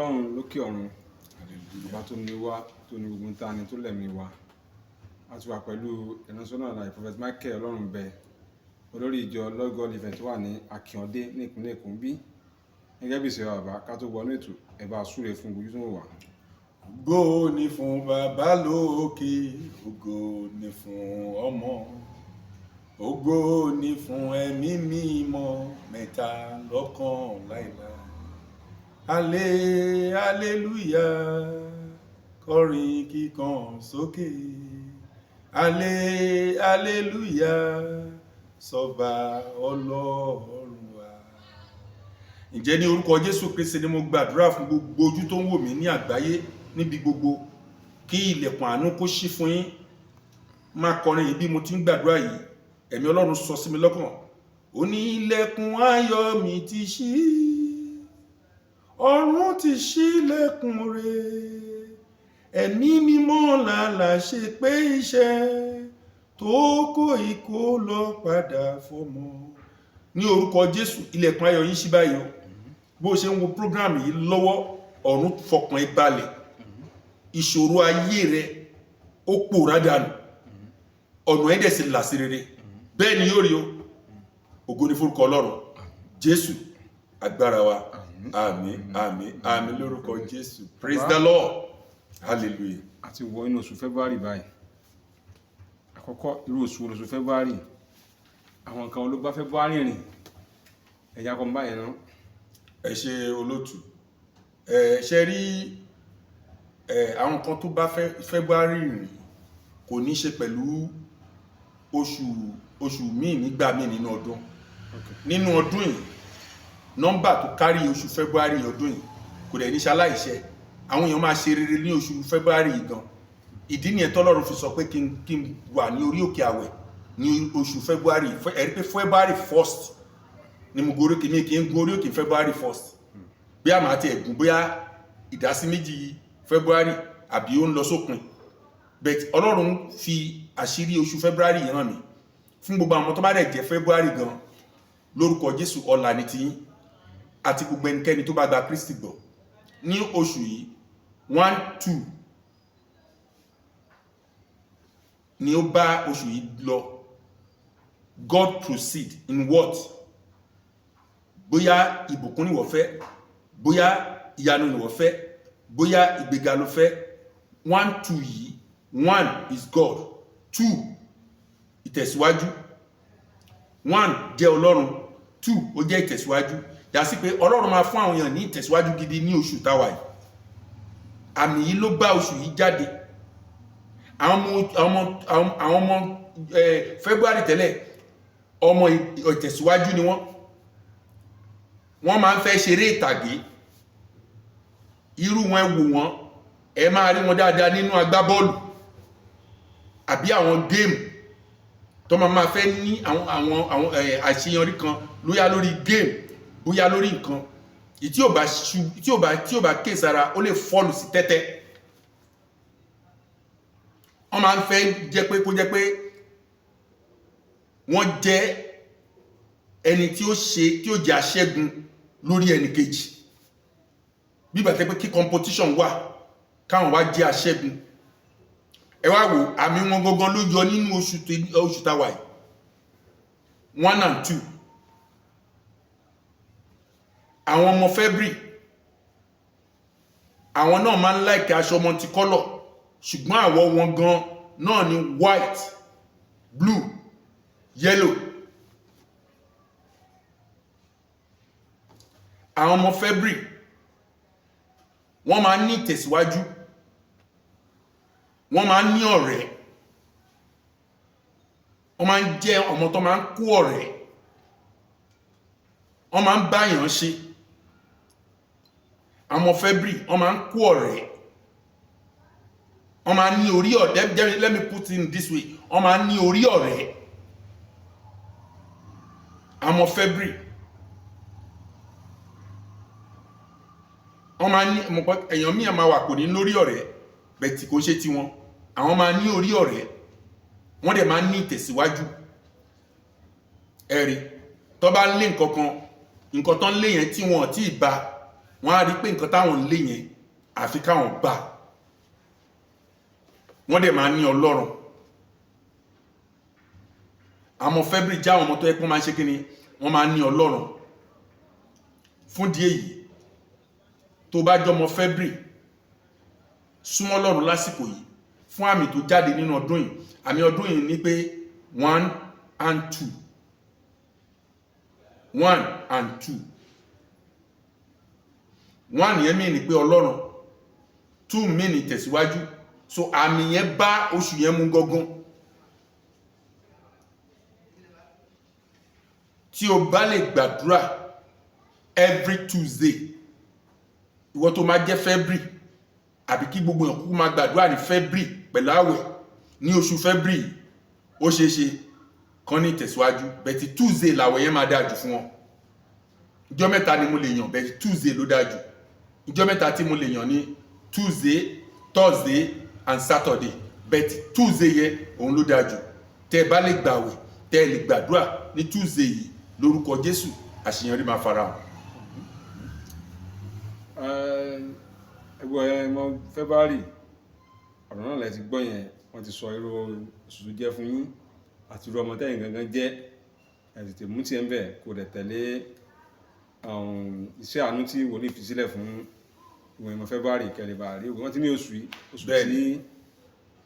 Ọlọ́run lókè ọ̀run, ọba tó ní wá, tó ní gbogbo ta ni tó lẹ̀mí wa. A ti wà pẹ̀lú ìránṣẹ́ náà láì Prophet Michael Ọlọ́runbẹ, olórí ìjọ Lord God Event tó wà ní Akíndé ní ìpínlẹ̀ Èkó bí. Gẹ́gẹ́ bí ìṣe bàbá, ká tó wọnú ètò, ẹ bá súre fún gbogbo tó ń wà. Ògo ni fún bàbá lókè, ògo ni fún ọmọ, ògo ni fún ẹ̀mí mímọ́, mẹ́ta lọ́kan láìláì. Ale aleluya, kọrin kíkan sókè. Ale aleluya, sọba Ọlọ́run wa. Ǹjẹ́ ní orúkọ Jésù Kristi ni mo gbàdúrà fún gbogbo ojú tó ń wò mí ní àgbáyé níbi gbogbo, kí ilẹ̀kùn àánú kó ṣí fún yín. Máa kọrin yìí bí mo ti ń gbàdúrà yìí. Ẹ̀mí Ọlọ́run sọ sí mi lọ́kàn, ó ní ilẹ̀kùn ayọ̀ mi ti ṣí, ọ̀run ti ṣí ilẹ̀kùn rẹ̀, ẹ̀mí mímọ́ làlà ṣe pé iṣẹ́ tó kó ikó lọ padà fọmọ. Ní orúkọ Jésù, ilẹ̀kùn ayọ̀ yín ṣí báyìí o. Bó o ṣe ń wo program yìí lọ́wọ́, ọ̀run fọkàn ẹ balẹ̀, ìṣòro ayé rẹ ó pòórá dànù, ọ̀nà ẹ̀ dẹ̀ sì là sí rere. Bẹ́ẹ̀ ni yóò rí o. Ògo ni forúkọ Ọlọ́run. Jésù agbára wa. Àmín, àmín, àmín lórúkọ Jésù. Praise the Lord, hallelujah. A ti wọ inú oṣù February báyìí. Àkọ́kọ́, irú oṣù wo lóṣù February? Àwọn nǹkan ló bá February rìn? Ẹ̀yà kan báyìí náà. Ẹ ṣe, olótù. Ẹ ṣe rí ẹ, àwọn kan tó bá February rìn kò ní ṣe pẹ̀lú oṣù míì nígbà míì nínú ọdún. Nínú ọdún yìí, nọ́mbà tó kárí oṣù February ọdún yìí kò dẹ̀ ní ṣaláìṣẹ. Àwọn èèyàn máa ṣe rere ní oṣù February yìí gan. Ìdí nìyẹn tọ́lọ́run fi sọ pé kí n wà ní orí òkè àwẹ̀ ní oṣù February. Ẹ rí pé February 1st ni mo gorí òkè. Mi kì í gun orí òkè February 1st, bí a máa ti ẹ̀gùn bóyá ìdásí méjì February àbí ó ń lọ sópin, but Ọlọ́run fi àṣírí oṣù February yìí hàn mí. Fún gbogbo àwọn tó bá dẹ̀ jẹ́ February gan, lórúkọ Jésù, ọlà ní tiyín àti gbogbo ẹnikẹ́ni tó bá gba Kristi gbọ́ ní oṣù yìí. 1, 2 ni ó bá oṣù yìí lọ. God proceed in what? Bóyá ìbùkún ni wọ́n fẹ́, bóyá ìyanu ni wọ́n fẹ́, bóyá ìgbéga ló fẹ́, 1, 2 yìí, one is God, two ìtẹ̀síwájú. One jẹ́ Ọlọ́run, two ó jẹ́ ìtẹ̀síwájú. Yà sí pé Ọlọ́run máa fún àwọn èèyàn ní ìtẹ̀síwájú gidi ní oṣù táwa yìí. Àmì yìí ló bá oṣù yìí jáde. Àwọn ọmọ February tẹ́lẹ̀, ọmọ ìtẹ̀síwájú ni wọ́n. Wọ́n máa ń fẹ́ ṣeré ìtàgé. Irú wọn, ẹ wò wọ́n, ẹ máa rí wọn dáadáa nínú agbábọ́ọ̀lù àbí àwọn game tó máa fẹ́ ní àwọn àṣeyọrí kan, lóyá lórí game, bóyá lórí nǹkan tí ò bá ṣu, tí ò bá ké sára, ó lè fall sí tẹ́tẹ́. Wọ́n máa ń fẹ́ jẹ́ pé kó jẹ́ pé wọ́n jẹ́ ẹni tí ó ṣe, tí ó jẹ́ aṣẹ́gun lórí ẹnì kejì, bí bàtẹ́ pé kí competition wà, káwọn wá jẹ́ aṣẹ́gun. Ẹ wá wò, àmì wọn gangan ló yọ nínú oṣù táwa yìí, 1 and 2. Àwọn ọmọ February, àwọn náà máa ń like aṣọ multicolor, ṣùgbọ́n àwọ̀ wọn gan náà ni white, blue, yellow. Àwọn ọmọ February, wọ́n máa ń ní ìtẹ̀síwájú, wọ́n máa ń ní ọ̀rẹ́, wọ́n máa ń jẹ́ ọmọ tó máa ń kó ọ̀rẹ́, wọ́n máa ń báyàn ṣe. Àwọn ọmọ February, wọ́n máa ń kó ọ̀rẹ́, wọ́n máa ń ní orí ọ̀rẹ́. Let me put it in this way: wọ́n máa ń ní orí ọ̀rẹ́. Àwọn ọmọ February, wọ́n máa ń ní mọ̀. Èèyàn míì máa wà, kò ní lórí ọ̀rẹ́, bẹ̀tì kò ṣe tiwọn. Àwọn máa ní orí ọ̀rẹ́, wọ́n dẹ̀ máa ń ní ìtẹ̀síwájú. Ẹ̀rí tó bá ń lé nǹkan kan, nǹkan tó ń lé yẹn tí wọn ò tí ì bá, Wọ́n á rí pé nǹkan táwọn ń lé yẹn, àfi káwọn gbà. Wọ́n dẹ̀ máa ní Ọlọ́run. Àmọ́ February jẹ́ àwọn ọmọ tó yẹ pé wọ́n máa ń ṣe kí ni, wọ́n máa ń ní Ọlọ́run. Fún díẹ̀ yìí, tó bá jọmọ February, súnmọ́ Ọlọ́run lásìkò yìí fún àmì tó jáde nínú ọdún yìí. Àmì ọdún yìí ni pé one and two, one and two. One yẹn mean pé Ọlọ́run, two mean tẹ̀síwájú. So àmì yẹn bá oṣù yẹn mú gangan. Tí o bá lè gbàdúrà every Tuesday, ìwọ tó máa jẹ́ February, àbí kí gbogbo èèyàn kúkú máa gbàdúrà ní February pẹ̀lú àwẹ̀ ní oṣù February, ó ṣeé ṣe kan ní ìtẹ̀síwájú. But Tuesday làwẹ̀ yẹn máa dáa jù fún wọn. Ìjọ́ 3 ni mo lè yàn, but Tuesday ló dáa jù. Ìjọ́ 3 tí mo lè yàn ní Tuesday, Thursday and Saturday, but Tuesday yẹn òun ló dáa jù. Tẹ́ ẹ bá lè gbàwẹ̀, tẹ́ ẹ lè gbàdúrà ní Tuesday yìí, lórúkọ Jésù, àṣeyọrí máa farahàn. Ẹgbẹ́ ẹ mọ February, ọ̀rọ̀ náà lẹ ti gbọ́ yẹn. Wọ́n ti sọ irú oṣù tó jẹ́ fún yín àti irú ọmọ tẹ́yìn gangan jẹ́. Ẹ tètè mú tiẹ̀ ń bẹ̀, kó dẹ̀ tẹ̀lé iṣẹ́ àánú tí wòlíì fi sílẹ̀ fún ìwọ̀n ìmọ̀ February kẹlẹ̀ bá rí ògùn. Wọ́n ti ní oṣù yìí, oṣù tí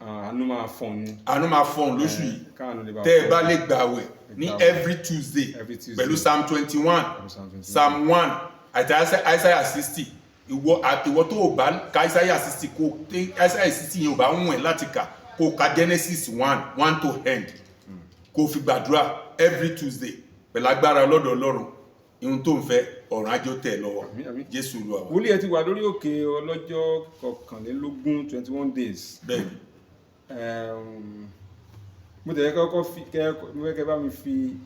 àánú máa fọ̀n ni. Àánú máa fọ̀n lóṣù yìí. Káàánú lè bá Tẹ́ ẹ fọ̀n. bá lè gbàwẹ̀ ní Gbàwẹ̀. every Tuesday Every Tuesday. pẹ̀lú Psalm 21, Pẹ̀lú Psalm 21. Psalm 1 àti Isaiah 60. Ìwọ tó o bá ka Isaiah 60, kó Isaiah 60 yẹn ò bá ń wọ̀n láti kà, kó ka Genesis 1:1 to end, kó fi gbàdúrà every Tuesday pẹ̀lú agbára ọlọ́dọ̀ Ọlọ́run. Ihun tó ń fẹ́, ọ̀run ajó tẹ̀ lọ́wọ́. Àmín, àmín. Jésù Olúwa wa. Wòlíì, ẹ ti wà lórí òkè ọlọ́jọ́ 21, 21 days. Bẹ́ẹ̀ni. Mo tẹ̀lé kọ́kọ́ fi kẹ́, mo fẹ́ kẹ́ bá mi fi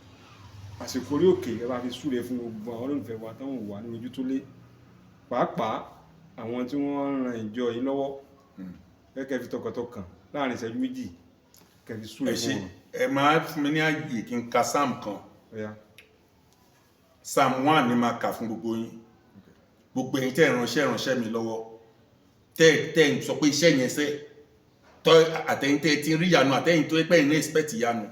àsìkò orí òkè, kẹ́ bá fi súre fún gbogbo àwọn olólùfẹ́ wa táwọn wà ní ojú tó lé, pàápàá àwọn tí wọ́n ń ran ìjọ yìí lọ́wọ́. Fẹ́ kẹ́ fi tọkàntọkàn láàrin ìṣẹ́jú 2 kẹ́ fi súre Ẹ ṣe. fún wọn. Ẹ máa fún mi ní àyè kí n ka psalm kan. Ó yá. Psalm 1 ni máa kà fún gbogbo yín. Gbogbo ẹ̀yin tẹ́ ẹ ránṣẹ́ mi lọ́wọ́, tẹ́ ẹ sọ pé iṣẹ́ yẹn sẹ́ tọ́, àtẹ̀yin tẹ́ ẹ ti rí ìyanu, àtẹ̀yin tó pẹ́ ní expect ìyanu,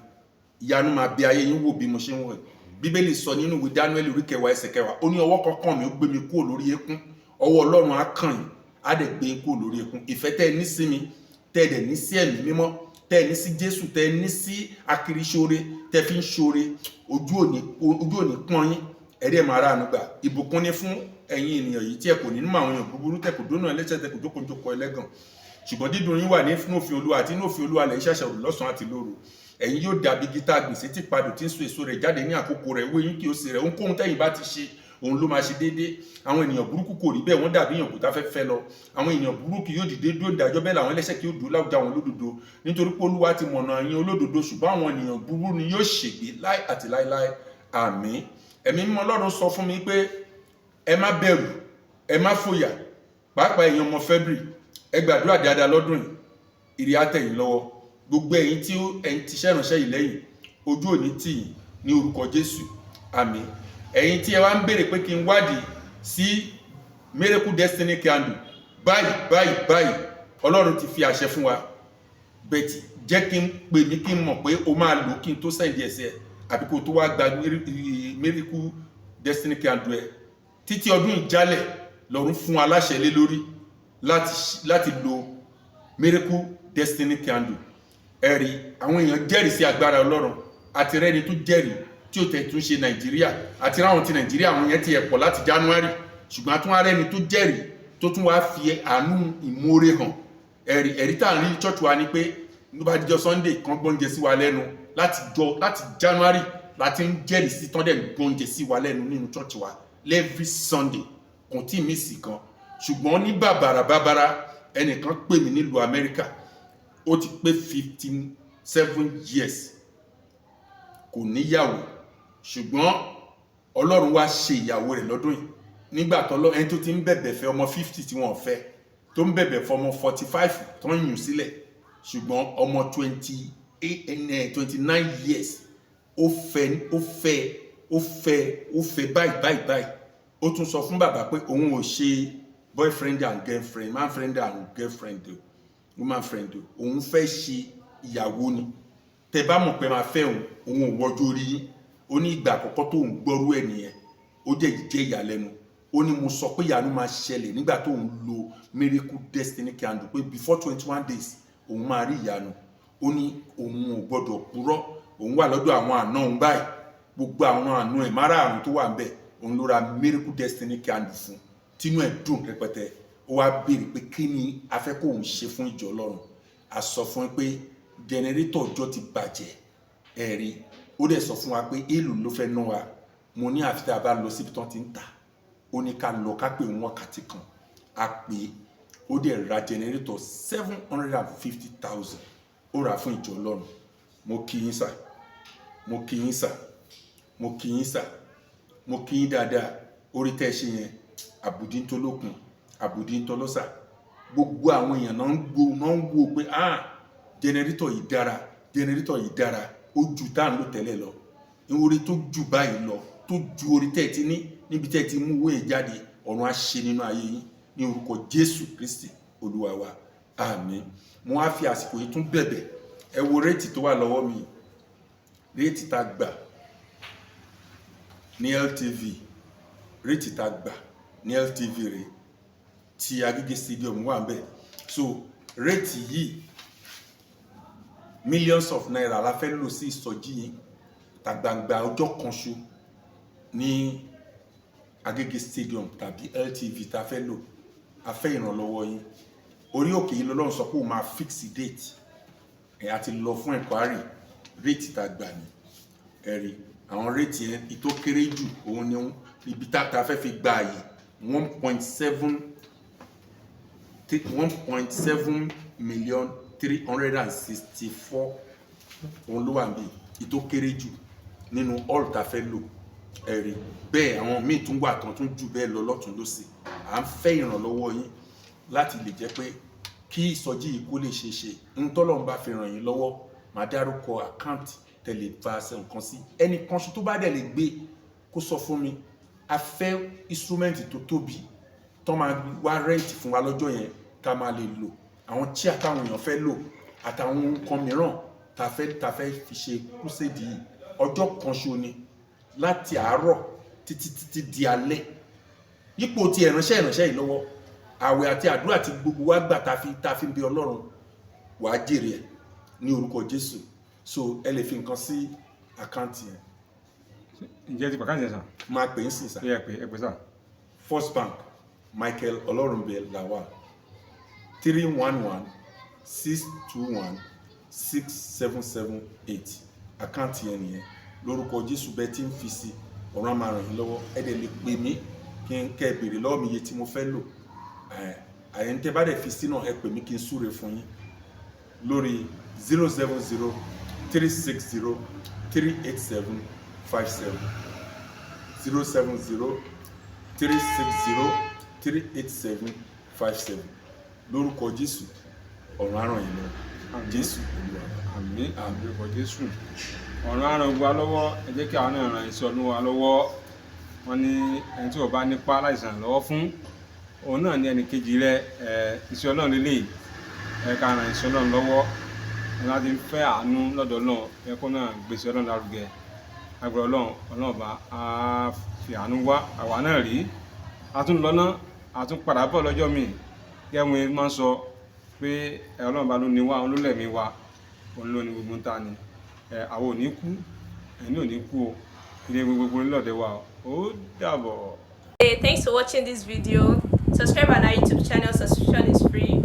ìyanu máa bí ayé yín wò bí mo ṣe ń wọ̀. Bíbélì sọ nínú ìwé Daniel orí 10 ẹsẹ̀ 10, ó ní ọwọ́ kankan mi ó gbé mi kúrò lórí eékún. Ọwọ́ Ọlọ́run á kàn yín, á dẹ̀ gbé yín kúrò lórí eékún. Ìfẹ́ tẹ́ ẹ ní sí mi, tẹ́ ẹ dẹ̀ ní sí Ẹ̀mí Mímọ́, tẹ́ ẹ ní sí Jésù, tẹ́ ẹ ní sí akiriṣore, tẹ́ fi ń ṣoore, ojú òní pọ́n yín, ẹ̀rí ẹ̀ máa rà àánú gbà. Ìbùkún ni fún ẹ̀yin ènìyàn yìí tí ẹ kò nínú àwọn èèyàn búburú, tẹ́ kò dónà ẹlẹ́ṣẹ̀, tẹ́ kò jókòó jókòó ẹlẹ́gàn. Ṣùgbọ́n dídùn yín wà ní fún òfin Olúwa, àti inú òfin Olúwa lẹ̀ ń ṣàṣàrò lọ́sàn-án àti lóru. Ẹ̀yin yóò dàbí igi tá a gbìn sétí padò, tí ń so èso rẹ̀ jáde ní àkókò rẹ̀, ewé yín kì ó sì rẹ̀. Ohunkóhun tẹ́yin bá ti ṣe, òun ló máa ṣe déédéé. Àwọn ènìyàn burúkú kò rí bẹ́ẹ̀, wọ́n dàbí èèyàn kò tá fẹ́ fẹ́ lọ. Àwọn ènìyàn burúkú yóò dìde dúró ìdájọ́, bẹ́ẹ̀ làwọn ẹlẹ́ṣẹ̀ kì yóò dúró láwùjọ àwọn olódodo. Nítorí pé Olúwa ti mọ̀nà ẹ̀yin olódodo, ṣùgbọ́n àwọn ènìyàn búburú ni yóò ṣègbé láì àti láéláé. Àmín. Ẹ̀mí Mímọ́ Ọlọ́run sọ fún mi pé ẹ má bẹ̀rù, ẹ má fòyà. Pàápàá ẹ̀yin ọmọ February, ẹ gbàdúrà dáadáa lọ́dún yìí, ìrì á tẹ̀ yín lọ́wọ́. Gbogbo ẹ̀yin tí ẹ̀yin ti ṣẹ́ ìránṣẹ́ yìí lẹ́yìn, ojú òní tì yín ní orúkọ Jésù. Àmín. Ẹ̀yin tí ẹ wá ń béèrè pé kí n wádìí sí Miracle Destiny Candle, báyìí báyìí báyìí, Ọlọ́run ti fi àṣẹ fún wa bẹ́ẹ̀. Jẹ́ kí n pè mí kí n mọ̀ pé o máa lò kí n tó send ẹsẹ̀, àbí kó o tó wá gba Miracle Destiny Candle ẹ. Títí ọdún ìjálẹ̀ lọ́run fún aláṣẹ lé lórí láti lo Miracle Destiny Candle. Ẹ̀rí àwọn èèyàn jẹ́rìí sí agbára Ọlọ́run, àti rẹ́ni tó jẹ́rìí tí ó tẹ̀ tún ṣe Nàìjíríà, àti ráwọn ti Nàìjíríà, àwọn yẹn ti ẹ̀ pọ̀ láti January, ṣùgbọ́n àtún arẹ́ni tó jẹ́rìí tó tún wá fi àánú ìmoore hàn. Ẹ̀rí tá à ń rí church wa ni pé ló bá dijọ́ Sunday kan gbóúnjẹ sí wa lẹ́nu. Láti January láti ń jẹ́rìí sí tán dẹ̀ ń gbóúnjẹ sí wa lẹ́nu nínú church wa every Sunday, kò tí ì miss kan. Ṣùgbọ́n ní bàbàrà bàbàrà, ẹnìkan pè mí nílùú Amẹ́ríkà, ó ti pé 57 years, kò níyàwó, ṣùgbọ́n Ọlọ́run wá ṣe ìyàwó rẹ̀ lọ́dún yìí. Nígbà tó lọ, ẹni tó ti ń bẹ̀bẹ̀ fẹ́ ọmọ 50 tí wọ́n fẹ́, tó ń bẹ̀bẹ̀ fẹ́ ọmọ 45 tó ń yùn sílẹ̀, ṣùgbọ́n ọmọ 28, 29 years, ó fẹ́, ó fẹ́, ó fẹ́, ó fẹ́ báyìí báyìí báyìí. Ó Ó tún sọ fún bàbá pé òun ò ṣe boyfriend and girlfriend, man friend and girlfriend o, woman friend o, òun fẹ́ ṣe ìyàwó ni. Tẹ bá mọ̀ pé máa fẹ́ òun, òun ò wọjú orí yín. Ó ní ìgbà àkọ́kọ́ tó ń gbọ́rú ẹ̀ nìyẹn. Ó jẹ́ jẹ́ ìyàlẹ́nu. Ó ní mo sọ pé ìyanu máa ṣẹlẹ̀ nígbà tó ń lo Miracle Destiny Candle, pé before 21 days òun máa rí ìyanu. Ó ní òun ò gbọ́dọ̀ purọ́, òun wà lọ́dọ̀ àwọn àna òun báyìí. Gbogbo àwọn àna ẹ̀ márààrún tó wà ń bẹ̀, òun ló ra Miracle Destiny Candle fún, tínú ẹ̀ dùn rẹpẹtẹ. Ó wá béèrè pé kí ni a fẹ́ kóun ṣe fún ìjọ Ọlọ́run. A sọ fún un pé generator ọjọ́ ti bàjẹ́. Ẹ̀rí ó dẹ̀ sọ fún wa pé èèlò ló fẹ́ ná wa. Mo ní àfi tá a bá lọ síbi tán ti ń tà. Ó ní ká lọ, ká pè wọ́n wákàtí kan. A pè é, ó dẹ̀ ra generator 750,000, ó rà fún ìjọ Ọlọ́run. Mo kí yín sà, mo kí yín sà, mo kí yín sà, mo kí yín dáadáa. Orí tẹ́ ẹ ṣe yẹn, àbùdí ń tó lókun, àbùdí ń tọ́lọ́sà. Gbogbo àwọn èèyàn náà ń gbó, náà ń wò pé, ah, generator yìí dára, generator yìí dára, ó ju tá à ń lò tẹ́lẹ̀ lọ. Orí tó jù báyìí lọ, tó ju orí tẹ́ ẹ ti ní níbi tẹ́ ẹ ti mú owó yẹn jáde, ọ̀run á ṣe nínú ayé yín ní orúkọ Jésù Kristi Olúwa wa, àmín. Mo wá fi àsìkò yìí tún bẹ̀bẹ̀. Ẹ wo rate tó wà lọ́wọ́ mi, rate tá gbà ní LTV, rate tá gbà ní LTV rẹ̀ tí Agége Stadium wà ń bẹ̀. So rate yìí, millions of naira la fẹ́ lò sí ìsọjí yìí ta gbangba ọjọ́ kan ṣo ní Agége Stadium tàbí LTV tá a fẹ́ lò. A fẹ́ ìrànlọ́wọ́ yín. Orí òkè yìí lọ́lọ́run sọ pé òun máa fix date ẹ̀. A ti lọ fún enquiry. Rate tá a gbà ní ẹ̀rí àwọn rate yẹn, ìtó kéré jù òun ni ibi tá a fẹ́ fi gba àyè, 1.7 million 364, òun ló wà níbí, ìtó kéré jù nínú hall tá a fẹ́ lò. Ẹ̀rí bẹ́ẹ̀, àwọn míì tún wà tán tún jù bẹ́ẹ̀ lọ lọ́tún lọ́sì. À ń fẹ́ ìrànlọ́wọ́ yín láti lè jẹ́ pé kí ìsọjí yìí kó lè ṣe é ṣe. Ń tọ́lọ́run bá fi ràn yín lọ́wọ́, màá dárúkọ account tẹ̀lé fa ṣe nǹkan sí. Ẹnì kan ṣo tó bá dẹ̀ lè gbé, kó sọ fún mi. A fẹ́ instrument tó tóbi tó máa wá rent fún wa lọ́jọ́ yẹn, tá a máa lè lò, àwọn chair táwọn èèyàn fẹ́ lò, àtàwọn nǹkan mìíràn tá a fẹ́ fi ṣe crusade yìí. Ọjọ́ kan ṣo ni, láti àárọ̀ títí títí di alẹ́. Ipò ti ìránṣẹ́ yìí lọ́wọ́, àwẹ̀ àti àdúrà tí gbogbo wa gbà, tá a fi ń bẹ Ọlọ́run, wàá jèrè ẹ̀ ní orúkọ Jésù. So ẹ lè fi nǹkan sí account yẹn. Ǹjẹ́ ti pàkáǹtì yẹn sà? Máa pè é sìn sà. Ó yẹ pé ẹ pè sà. First Bank, Michael Ọlọ́runbẹ Lawal, 3116216778. Account yẹn nìyẹn. Lórúkọ Jésù, bẹ́ẹ̀ tí ń fi sí, ọ̀run á máa ràn yín lọ́wọ́. Ẹ dẹ̀ lè pè mí kí n kẹ́ ẹ béèrè lọ́wọ́ mi iye tí mo fẹ́ lò. Ẹ̀ àyẹ̀ntẹ́ tẹ́ bá dẹ̀ fi sí náà, ẹ pè mí kí n súre fún yín lórí 07036038757, 07036038757. Lórúkọ Jésù, ọ̀run á ràn yín lọ́wọ́. Àmín. Jésù Olúwa wa. Àmín, àmín, orúkọ Jésù. Ọ̀run á ràn wa lọ́wọ́. Ẹ jẹ́ kí àwọn náà ran iṣẹ́ Ọlọ́run wa lọ́wọ́. Wọ́n ní ẹni tí ò bá nípa láti ràn lọ́wọ́ fún òun náà ní ẹnì kejì rẹ. Ẹ iṣẹ́ Ọlọ́run lélẹ́yìí, ẹ ká ran iṣẹ́ Ọlọ́run lọ́wọ́. Ẹ láti ń fẹ́ àánú lọ́dọ̀ Ọlọ́run, ẹ kó náà gbèsè Ọlọ́run lárugẹ. Agbára Ọlọ́run, Ọlọ́run ọba á fi àánú wá àwa náà rí. A tún lọ ná, a tún padà bọ̀ lọ́jọ́ míì. Gẹ́gẹ́ bí mo máa ń sọ pé Ọlọ́run bá ló ní wá, òun ló lẹ̀mí wa, òun ló ní gbogbo ń ta ni. Ẹ àwọn ò ní kú, ẹ̀yin ò ní kú o. Ilé gbogbo nílọ̀dẹ̀ wa o. Ó dàbọ̀. Hey, thanks for watching this video. Subscribe on our YouTube channel, subscription is free.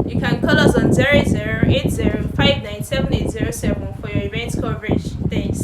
You can call us on 0080 for your event coverage. Thanks.